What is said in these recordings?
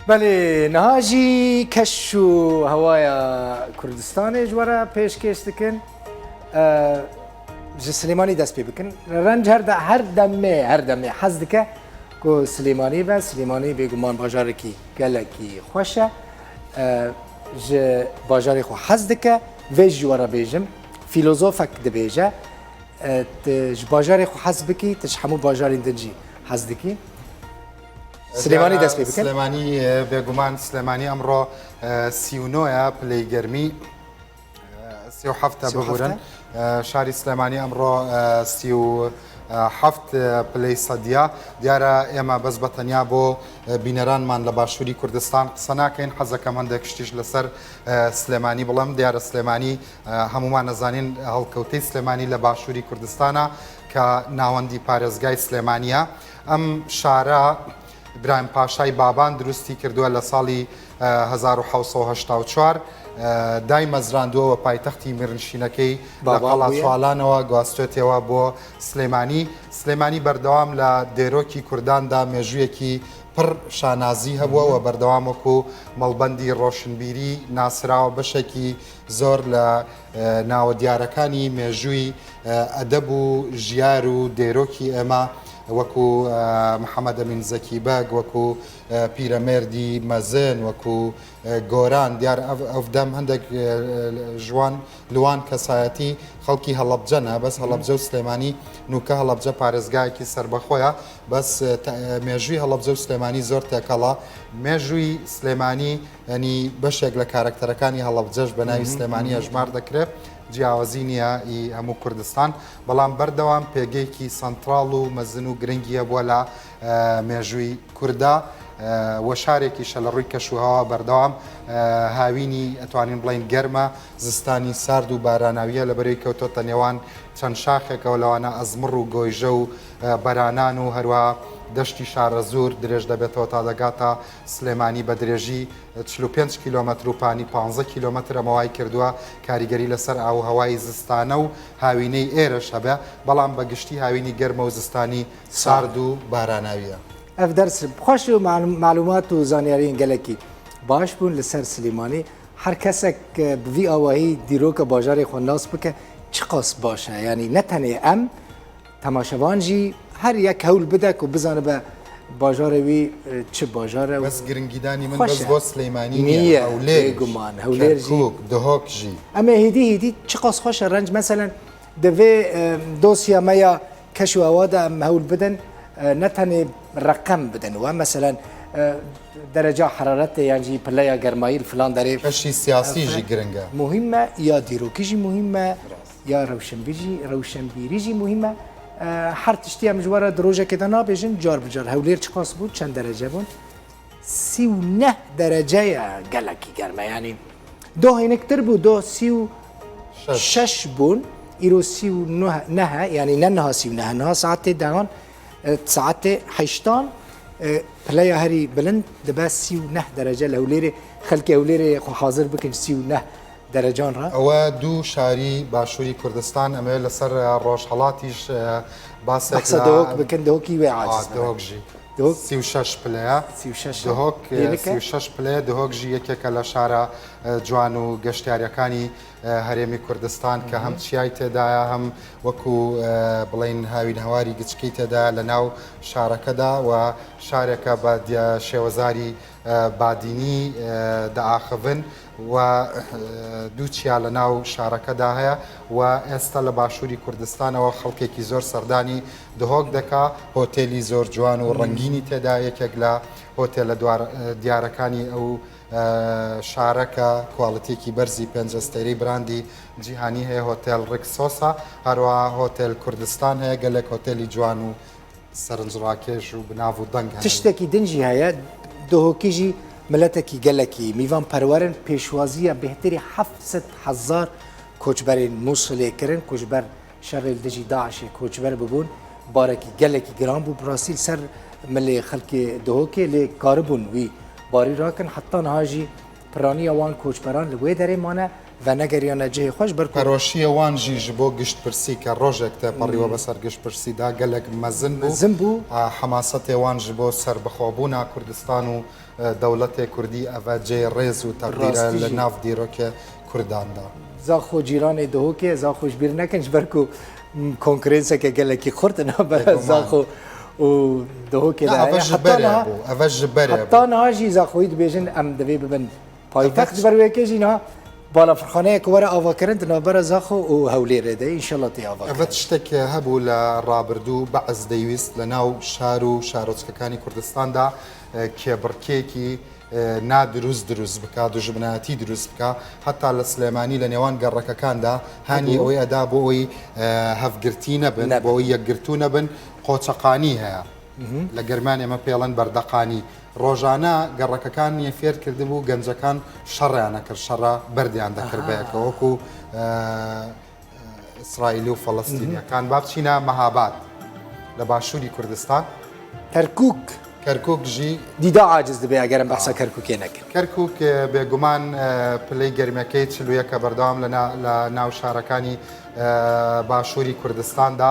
Belê niha jî keş û hewaya Kurdistanê ji we re pêşkêş dikin. Ji Silêmanî dest pê bikin. Renc her de her demê her demê hez dike ku Silêmanî be. Silêmanî bêguman bajarekî gelekî xweş e. Ji bajarê xwe hez dike. Vê ji we re bêjim. Fîlozofek dibêje tu ji bajarê xwe hez bikî tu ji hemû bajarên din jî hez dikî. Silêmanî dest pê bikin. Silêmanî bêguman Silêmanî ئەمڕۆ 39 پلەی گەرمی 37 ببورن شاری سلێمانی ئەمڕۆ 37 پلەی سەدیە دیارە ئێمە بەس بە تەنیا بۆ بینەرانمان لە باشووری کوردستان قسە ناکەین حەزەکەم هەندێک شتیش لەسەر سلێمانی بڵم دیارە سلێمانی هەمومان نەزانین هەڵکەوتەی سلێمانی لە باشووری کوردستانە کە ناوەندی پارێزگای سلێمانیە ئەم شارە ئیبراهیم پاشای بابان دروستی کردووە لە ساڵی 1784 دایمەزراندووە و پایتەختی میرنشینەکەی لە قەڵاچوالانەوە گواستوێتەوە بۆ سلێمانی. سلێمانی بەردەوام لە دێرۆکی کورداندا مێژوویەکی پڕ شانازی هەبووە و بەردەوام وەکو مەڵبەندی ڕۆشنبیری ناسراوە بەشێکی زۆر لە ناوە دیارەکانی مێژووی ئەدەب و ژیار و دێرۆکی ئێمە وەکو محەمەد ئەمین زەکی بەگ، وەکو پیرەمێردی مەزن، وەکو گۆران، دیار ئەڤ دەم هەندێک ژوان لوان کەسایەتی خەڵکی هەڵەبجەنە، بەس هەڵەبجە و سلێمانی نوکە هەڵەبجە پارێزگایەکی سەربەخۆیە، بەس مێژووی هەڵەبجە و سلێمانی زۆر تێکەڵە، مێژووی سلێمانی یانی بەشێک لە کارەکتەرەکانی هەڵەبجەش بە ناوی سلێمانی ئەژمار دەکرێت، جیاوازی نییە ئی هەموو کوردستان، بەڵام بەردەوام پێگەیەکی سەنتراڵ و مەزن و گرنگی هەبووە لە مێژووی کوردا و شارێکیشە لە ڕووی کەشوهەوا بەردەوام هاوینی ئەتوانین بڵێین گەرمە، زستانی سارد و باراناوییە لەبەرەی کەوتۆتە نێوان چەند شاخێکەوە لەوانە ئەزمڕ و گۆیژە و بەرانان و هەروەها دەشتی شارەزوور درێژ دەبێتەوە تا دەگاتە سلێمانی بە درێژی 45 کیلۆمەتر و پانی 15 کیلۆمەتر ئەمە وای کردووە کاریگەری لەسەر ئاووهەوای زستانە و هاوینەی ئێرەش هەبێ بەڵام بە گشتی هاوینی گەرمە و زستانی سارد و باراناویە. ئەڤ دەرس خوەش و مەعلومات و زانیاریên gelekî baş bûn li ser Silêmanî. Her kesek bi vî awayî dîroka bajarê xwe nas bike çiqas baş e. Yanî ne tenê em Temaşevan jî her yek hewl bide ku bizanibe bajarê wî çi bajar e. Bes giringîdanî min bes bo Silêmanî nîye, Hewlêr jî, Kerkûk, Dihok jî. Em ê hêdî hêdî çiqas xweş e renc meselen di vê dosya me ya keş û hewa de em hewl bidin ne tenê reqem bidin we meselen dereca heraretê yan jî pileya germayî li filan derê. Keşî siyasî jî giring e. Muhîm e ya dîrokî jî muhîm e. Ya rewşenbîr jî, rewşenbîrî jî muhîm e. Her tiştî em ji we re di rojekê de nabêjin, car bi car. Hewlêr çiqas bû, çend derece bûn? 39 derece ye, gelekî germ e. Yanî doh hêniktir bû, doh 36 bûn, îro 39 e, yanî ne niha 39 e, niha saetê dehan, saetê heştan pileya herî bilind dibe 39 derece li Hewlêrê. Xelkê Hewlêrê xwe hazir bikin 39 دەرەجان ڕا. ئەوە دوو شاری باشووری کوردستان ئەمەوێت لەسەر ڕۆژهەڵاتیش باسێک بەحسە دهۆک بکەن دهۆکی وێ عاجز نەبن. دهۆک ژی 36 پلەیە 36 دهۆک 36 پلەیە دهۆک ژی یەکێکە لە شارە جوان و گەشتیاریەکانی هەرێمی کوردستان کە هەم چیای تێدایە هەم وەکو بڵین هاوین هەواری گچکەی تێدا لە ناو شارەکەدا و شارێکە بە شێوەزاری بادینی دەئاخڤن و دوو چیا لە ناو شارەکەدا هەیە و ئێستا لە باشووری کوردستانەوە خەڵکێکی زۆر سەردانی دهۆک دەکا، هۆتێلی زۆر جوان و ڕەنگینی تێدا یەکێک لە هۆتێلە دیارەکانی ئەو شارە کە کواڵیتیەکی بەرزی پێنج ئەستێرەی براندی جیهانی هەیە هۆتێل ڕیکسۆسە، هەروەها هۆتێل کوردستان هەیە، گەلێک هۆتێلی جوان و سەرنجڕاکێش و بناڤ و دەنگ هەن. تشتێکی دن ژی هەیە، دهۆکی ژی ملەتەکی گەلەکی میڤان پەروەرن، پێشوازیە بێهتری 700 هەزار کۆچبەرێن موسڵێ کرن کو ji ber şerê li dijî DAIŞê koçber bûbûn، barekî gelekî giran bû bi rastî li ser milê xelkê Dihokê lê karibûn wî barî rakin heta niha jî. Piraniya wan koçberan li wê derê mane, venegeriyane cihê xwe ji ber ku. Peroşiyê wan jî ji bo giştpirsî ke rojek te perîwe bi ser giştpirsî da gelek mezin bû. Mezin bû. Hemasetê wan ji bo serbixwebûna Kurdistan û dewletê kurdî eve cihê rêz û teqdîr e li nav dîrokê kurdan da. Zaxo cîranê Duhokê ye, Zaxo ji bîr nekin ji ber ku konkurenseke gelekî xurt di navbera Zaxo û Duhokê de heye. Heta niha Eve ji berê bû. Heta niha jî Zaxoyî dibêjin em divê bibin paytext ji ber wê yekê jî niha balafirxaneyek were avakirin di navbera Zaxo û Hewlêrê de înşallah tê avakirin. Eve tiştek hebû li rabirdû Be'es deywîst li nav şar û şaroçkekanî Kurdistan da kêbirkêkî نا دروست دروست بکا دوژمنایەتی دروست بکا هەتا لە سلێمانی لە نێوان گەڕەکەکاندا هانی ئەوەی ئەدا بۆ ئەوی هەڤگرتی نەبن بۆ ئەوی یەکگرتوو نەبن قۆچەقانی هەیە لە گەرمان ئێمە پێڵەن بەردەقانی ڕۆژانە گەڕەکەکان نیە فێر کردبوو گەنجەکان شەڕیان نەکرد شەڕە بەردیان دەکرد بەیەکەوە وەکو ئیسرائیلی و فەڵەستینیەکان با بچینە مەهاباد لە باشووری کوردستان. کەرکوک. کەرکوک ژی. دیدا عاجز دەبێ ئەگەر ئەم بەحسە کەرکوکێ نەکەین. کەرکوک بێگومان پلەی گەرمیەکەی 41 ە بەردەوام لە ناو شارەکانی باشووری کوردستاندا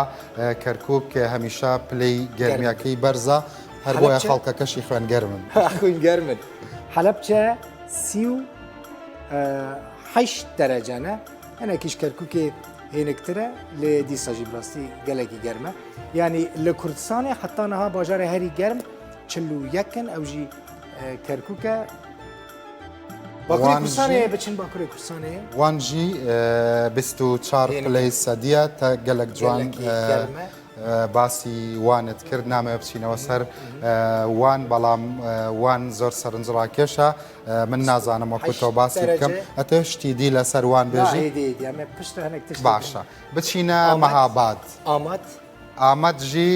کەرکوک هەمیشە پلەی گەرمیەکەی بەرزە هەر بۆیە خەڵکەکەشی خوێن گەرمن. خوێن گەرمن. حەلەبچە 38 دەرەجەنە. Hinekî ji Kerkûkê hêniktir e lê dîsa jî bi rastî gelekî germ e. Yanî li Kurdistanê heta niha bajarê herî germ 41 in ew jî Kerkûk e. Bakurê Kurdistanê biçin Bakurê Kurdistanê. Wan jî 24 piley sediye te gelek ciwan باسی وانت کرد نامەوێ بچینەوە سەر وان بەڵام وان زۆر سەرنجڕاکێشە من نازانم وەکو تۆ باسی بکەم ئەتە شتی دی لەسەر وان بێژی باشە بچینە مەهاباد ئامەد ئامەد ژی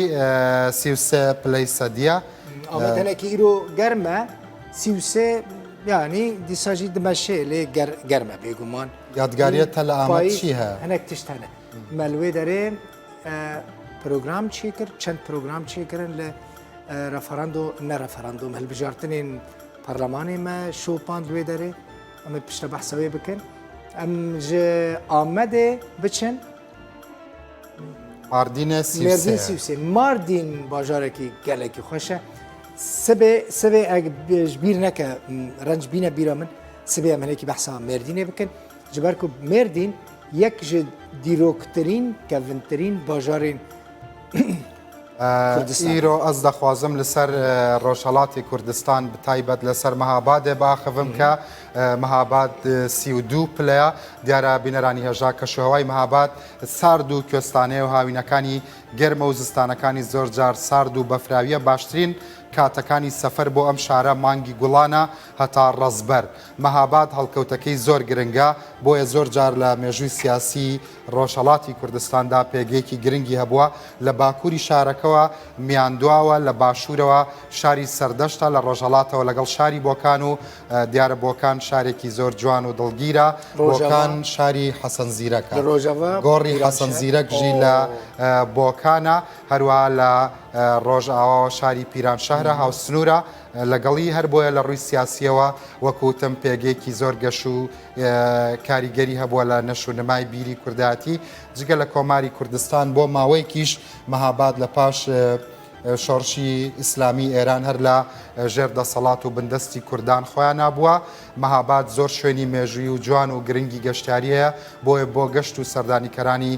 33 پلەی سەدیە ئامەد هەنێکی ئیرۆ گەرمە 33 یعنی دیساژی دمەشێ لێ گەرمە بێگومان یادگاریە تە لە ئامەد چی هەیە هەنێک تشت هەنە مەلوێ دەرێ پرۆگرام چێ کرد چەند پرۆگرام چێکردن لە رەفەرەندۆ نە رەفەرەندۆم هەلبژارتنێن پەرلەمانێ me şopand wê derê em ê piştre behsa wê bikin em ji Amedê biçin Mardînê Mêrdîn 33 Mardîn bajarekî gelekî xweş e sibê sibê eg ji bîr neke renc bîne bîra min sibê em hinekî behsa Mêrdînê bikin ji ber ku Mêrdîn yek ji dîroktirîn kevintirîn bajarên Îro ez dixwazim li ser Rojhelatê Kurdistan bi taybet li ser Mehabadê biaxivim ke Mehabad 32 pileya دیارە بینەرانی هێژا کەشوهەوای مەهاباد سارد و کوێستانەیە و هاوینەکانی گەرمە و زستانەکانی زۆر جار سارد و بەفراویە باشترین کاتەکانی سەفەر بۆ ئەم شارە مانگی گوڵانە هەتا ڕەزبەر. مەهاباد هەڵکەوتەکەی زۆر گرنگە بۆیە زۆر جار لە مێژووی سیاسی ڕۆژهەڵاتی کوردستاندا پێگەیەکی گرنگی هەبووە، لە باکووری شارەکەوە میاندواوە، لە باشوورەوە شاری سەردەشتە، لە ڕۆژهەڵاتەوە لەگەڵ شاری بۆکان و دیارە بۆکان شارێکی زۆر جوان و دڵگیرە، بۆکان شاری حەسەن زیرەکە، گۆڕی حەسەن زیرەک ژی لە بۆکانە، هەروەها لە ڕۆژئاواوە شاری پیرانشەهرە هاوسنوورە لەگەڵی، هەربۆیە لە ڕووی سیاسییەوە وەک وتم پێگەیەکی زۆر گەش و کاریگەری هەبووە لە نەشونمای بیری کوردایەتی، جگە لە کۆماری کوردستان بۆ ماوەیەکیش مەهاباد لە پاش شۆڕشی ئیسلامی ئێران هەر لە ژێر دەسەڵات و بندەستی کوردان خۆیانا بووە. مەهاباد زۆر شوێنی مێژووی و جوان و گرنگی گەشتیاری هەیە، بۆیە بۆ گەشت و سەردانیکەرانی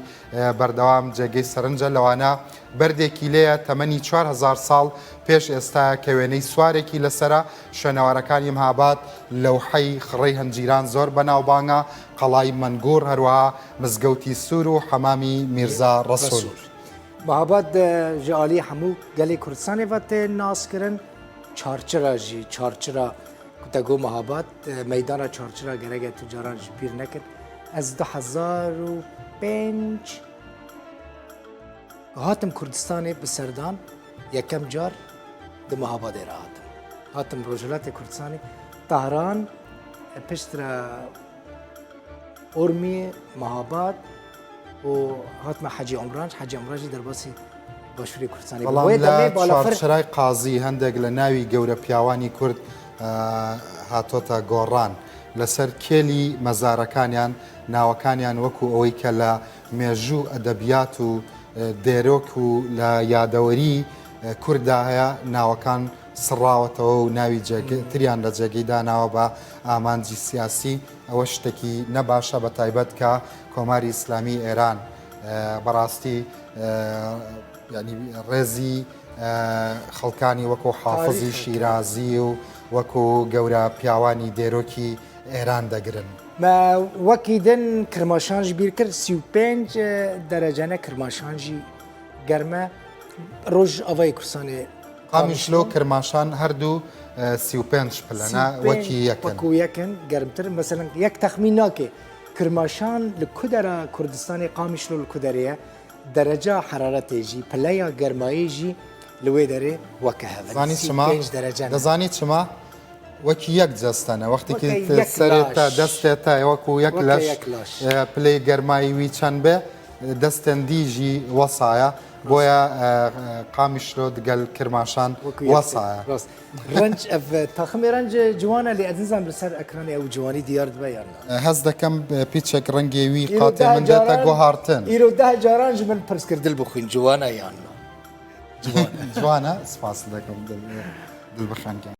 بەردەوام جێگەی سەرنجە، لەوانە بەردێکی لێیە تەمەنی 4000 ساڵ پێش ئێستایە کە وێنەی سوارێکی لەسەرە، شوێنەوارەکانی مهاباد، لەوحەی خڕەی هەنجیران زۆر بەناوبانگە، قەڵای مەنگوڕ، هەروەها مزگەوتی سوور و حەمامی میرزا ڕەسوول. مهاباد ji aliyê hemû gelê Kurdistanê ve tê naskirin، Çarçira jî Çarçira ku te got Mehabad meydana Çarçira gerek e tu caran ji bîr nekin. Ez 2005 hatim Kurdistanê bi serdan yekem car di Mehabadê re hatim. Hatim Rojhilatê Kurdistanê, Tehran, piştre Urmiyê, Mehabad û hatime Hecî Umran, Hecî Umran jî derbasî باشووری کوردستانی بەڵام لە چوارچرای قازی هەندێک لە ناوی گەورە پیاوانی کورد هاتۆتە گۆڕان. لەسەر کێلی مەزارەکانیان ناوەکانیان وەکو ئەوەی کە لە مێژوو ئەدەبیات و دێرۆک و لە یادەوەری کورددا هەیە ناوەکان سڕاوەتەوە و ناوی تریان لە جێگەی داناوە بە ئامانجی سیاسی ئەوە شتێکی نەباشە بە تایبەت کە کۆماری ئیسلامی ئێران بەڕاستی ینی ڕێزی خەڵکانی وەکو حافزی شیرازی و وەکو گەورە پیاوانی دێرۆکی ئێران دەگرن. وەکی دن کرماشان ژ بیر کرد 35 دەرەجەنە کرماشان ژی گەرمە ڕۆژ ئەوەی کوردستانێ قامیشلۆ کرماشان هەردوو 35 پلەنە وەکی یەکن وەکو یەکن گەرمتر مەسەلەن یەک تەخمین ناکێ کرماشان لە کو دەرە کوردستانی قامیشلۆ لە کو دەرەیە دەرەجە حەرارەتێ ژی پلەیا گەرمایێ ژی لە وێ دەرێ وەکە هەڤن زانی چما 35 دەرەجە نە. دەزانی چما وەکی یەک جەستەنە وەختی وەکە یەک سەرێ تا لاش. دەستێ تا وەکو یەک وەکە لەش یەک لاش. پلەی گەرمایی وی چەند بێ دەستێن دیژی وەسایە بۆیە قامیشلۆ دگەل کرماشان وەکو یەک وەسایە. ڕاست ڕەنج ئەڤ تاخمێ ڕەنج جوانە لێ ئەز نزانم لەسەر ئەکرانێ ئەو جوانی دیار دبە یان نا. هەست دەکەم پیچێک ڕەنگێ وی ئیرۆ قاتێ ده من دێتە جاران گۆهارتن. ئیرۆ ده جاران ژ من پرس کرد دل بخوین جوانە یان نا. جوانە. جوانە سپاست دەکەم دل دل بخوێن گیان.